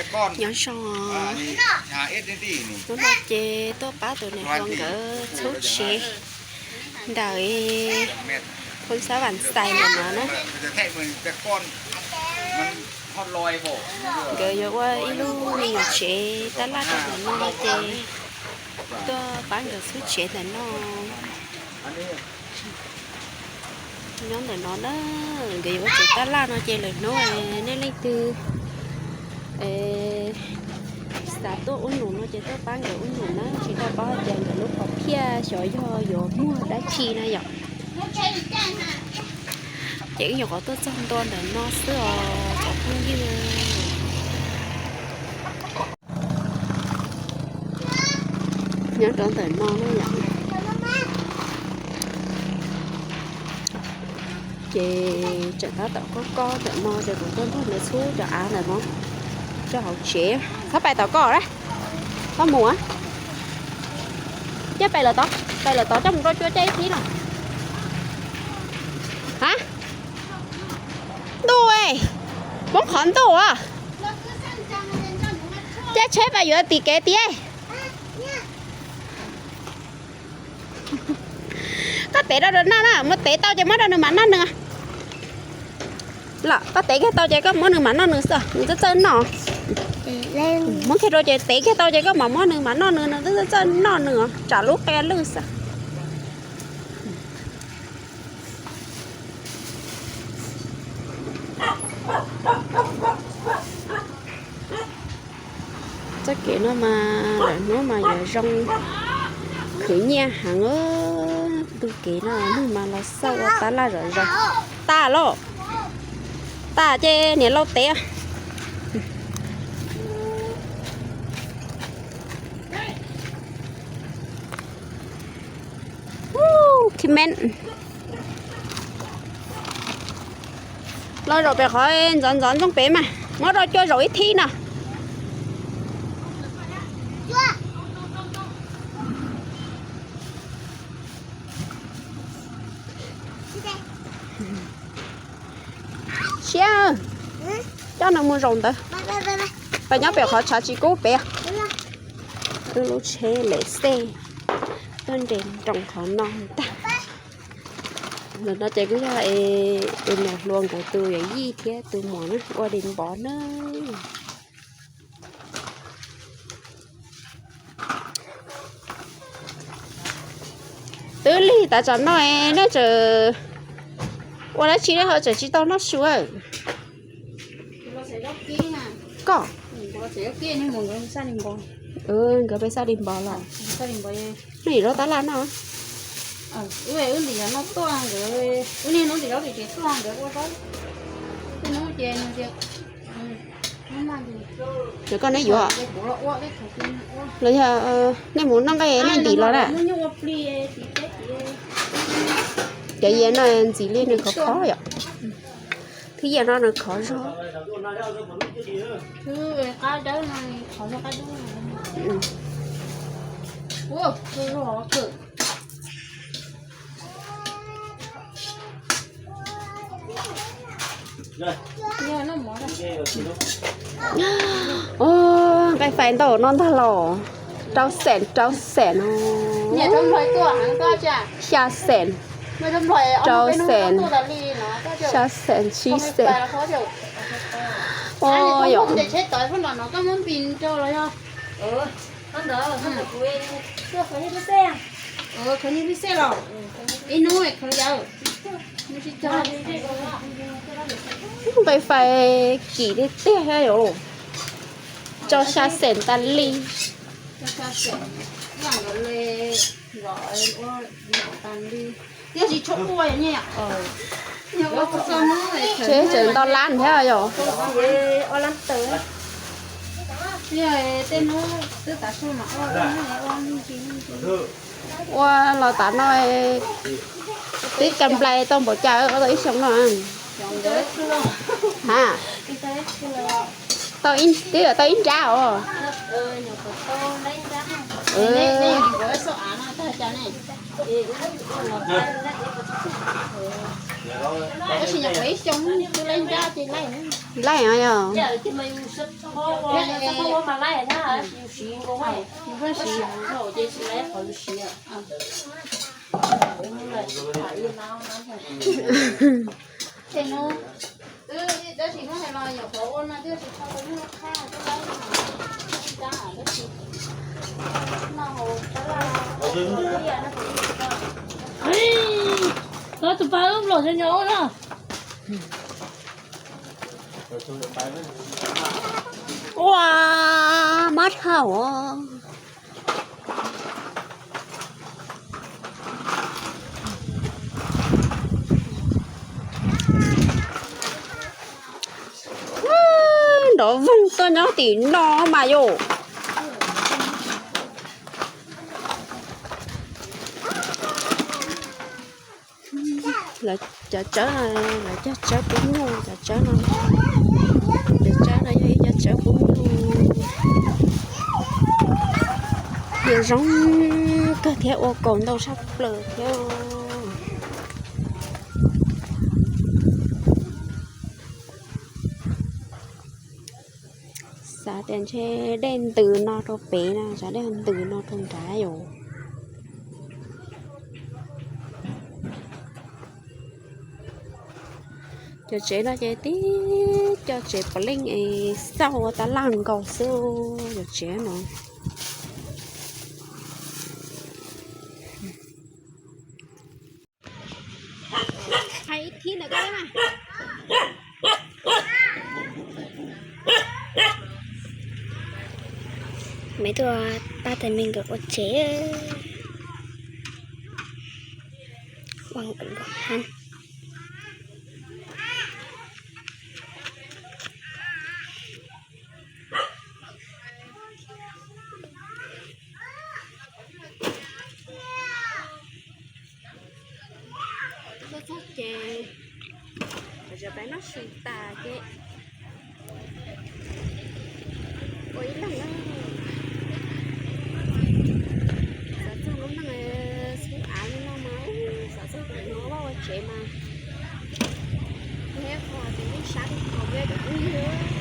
Nyob zoo, hnub no ces tuaj pab tus niam hluas nkawd txhub tsev ntawm Phoo Xab Vam Xais ntawm no na. Nkawd yuav ua ib lub me nyuam tsev tab laj rau ntawm no ces tuaj pab nkawd txhub tsev ntawm no. Nyob ntawm no na, nkawd yuav ua tsev tab laj no ces lwm hnub nej leej twg xav tuaj ub num no ces tuaj pab nkawd ub num na, tsis tau paub hais tias nkawd lub qhov phiaj xyov yog yuav muag dab tsi na yom. Ces wb nyuam qhuav tuaj txog ntua ntawm no xwb os cov phooj ywg. Nyob rau ntawm no na yom. Ces tseem tab tom kob kob ntawm no ces kuv tuaj nrog nws txhub cov av ntawm no rau hauv tsev. Txhob pais tom koj lawm, koj mus. Coj pais lawm tod, pais lawm tod coj mus rau cua caij ib thib no. Ha, ntuj, poob qhov ntuj. Caij tsheb mas yuav tim kev tiag. Koj tev rau nws noj na, muab tev tau ces muab rau nws mam noj nws. Los koj tev kiag tau ces koj muab nws mam noj nws xwb, nws txawj txawj noj. Muab kiag rau ces tev kiag tau ces koj mam muab nws mam noj nws, nws txawj txawj noj nws, tsam lub qia lwj xwb. Txoj kev no mas lawm hnub mas yuav zoo khwv nyiaj heev. Ntu kev no neeg mas los xauj ua tab laj zom zaws. Tag lauj, tag ces niam laus tev. Khib men, los zaum pem qhov ntxov ntxov ntxooj pem mas muab rau cua zaum ib thib no. Siab, coj nws mus zaum ntawd. Pab nyob pem qhov tshav tsis kub pem. Wb lub tsheb lem xej tuaj nres nroos qhov no tag. Ntawm no ces kuj yog es tus niam hluas nkawd tus yawm yij thiab tus muam na ua di npov na. Twb lig tas tsam no nej tseem ua dab tsi ho tseem tsis tau noj su? Koj, nkawd peb xaj di npov los nej zaub tab laj no. Ces koj neb yuav los yog nej mus noj nqaij nej ntim los na? Cov yias no ntxim li nws khov khov yom. Thwb yias no nws khov zog. Nqaij fais ntau no ntag los. Rau xees, rau xees no. Xya xees, rau xees, xya xees, tsib xees. Ua yom. Nqaij fais kim tiag tiag thiab yom. Rau xya xees tas li. Tsev tseem ntau lab thiab yom. Ua los tas no twb ka nplai tau npaum cas tau ib xyoo no? Ha, twb tau ib nrab os. Laij os yog. Tus pas lub nplos nyo nyo na. Ua, mab dhau. Nrov voog tuaj nyob tim no mas yom. Lawv cov tsawb no, lawv cog tsawb pub nyuj, cov tsawb no, cov tsawb no yog ib cov tsawb pub nyuj. Yuav zoo kawg thiab ua kaus ntau tshaj plaws thiab. Xav tias ntshe dej ntws no rau pem no, xav dej ntws no rau nrad yom. Cov tsev no ces tib cov tsev puav leej es xauj ua tab laj nkaus xwb cov tsev no. Maiv tuaj pab tais me nkawd ua tsev. Txog txog ces cov peb noj su tas ces ua ib leeg na. Xav txog lub neej xub av li no mas xav txog tus no vaj ua tsev mas thiab qhov tias yeej sab tau peb cov phooj ywg.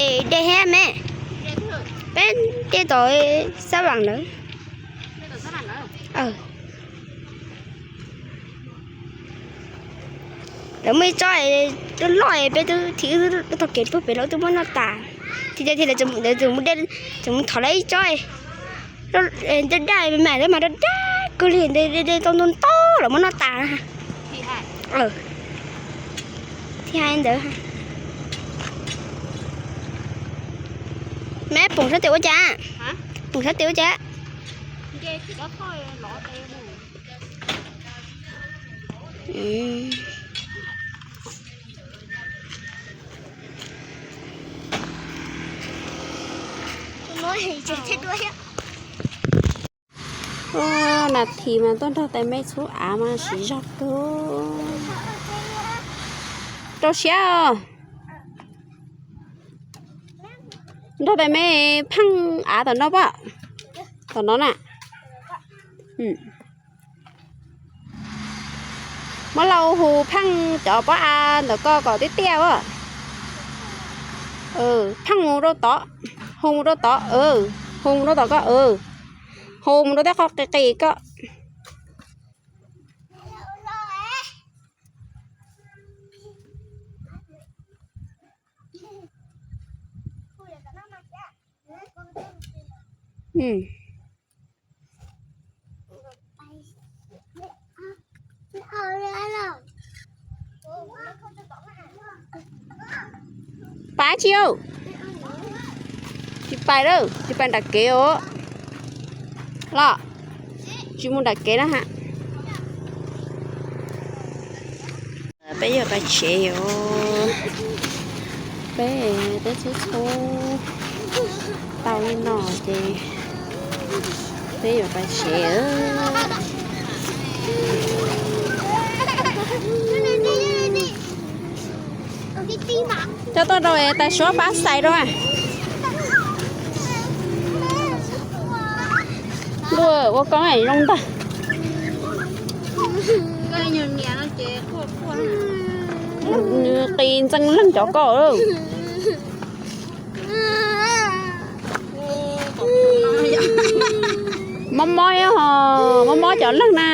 Es dej thiab me, peb dej tod xab vam lawm. Lawv muaj ib tsob loj loj peb twb thim wb tog kev tuaj pem lawv twb muab noj tas. Thiab thiab lawv tseem mus thov lawv ib tsob daj daj mas mas daj daj kawg li, dej tau ntau ntau lawv muab noj tas. Thiab ntawd, me poom sab tes ua cas? Poom sab tes ua cas? Nas this mas tuaj nrog tais me txhub av mas siv zog kawg. Rau siab os. Nrog tais me pheej av tom no pom. Tom no na. Muab lauj hu pheej cov pob av ntawm ko kom tiaj tiaj as. Pheej mus rau tod, hu mus rau tod, hu mus rau tom ko, hu mus rau tej qhov qis qis ko. Pais tsis, tsis pais lawm, tsis pais nram kev os. Los, tsis mus nram kev na ha. Peb yuav pais tsev os. Peb teb txhub txhub tau li no ces peb yuav pais tsev. Coj tuaj rau es tais suab pab xais rau. Ntuj, ua koob zoo ntag. Qis ntxeev leej cov ko. Mob mob, mob mob cov leeg na.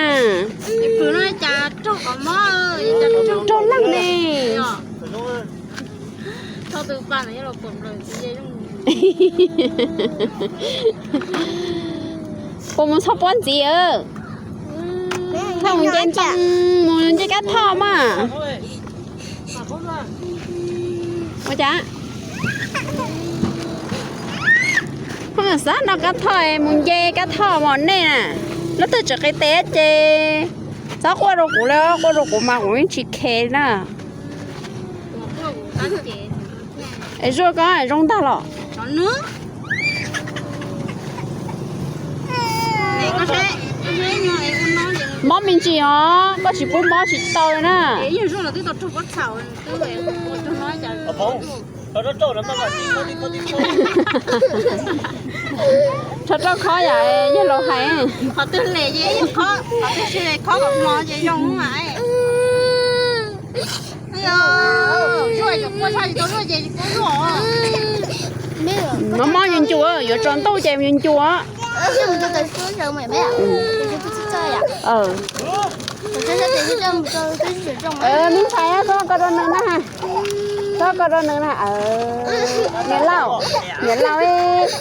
Raug leeg ne. Puas mus txhob pob ntxiv? Thaj mus nce ntoo, mus nce kab thoj mas. Ua cas? Phooj ywg xav noj kab thoj, mus nce kab thoj mos nej na. Leej twg tseem qis tes ces txhob quaj rau kuv li, quaj rau kuv mas kuv yeej tsis khe na. Es zuaj ko zoo ntag los? Mob me ntsis os, koj tsis pub mob tsis tau li na. Rho rau khob yam yawg laus hais. Mob mob yuav ncuav, yuav tsaus ntuj ces yuav ncuav. Me ntxhais, txhob ko rau nws na. Txhob ko rau nws na. Niam laus, niam laus.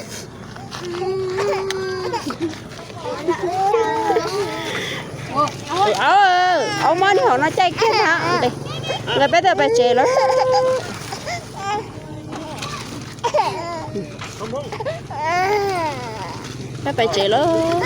Au, mob niag hauv no caij kiag na. Nqe peb twb pais tsev lawm. Peb pais tsev lawm.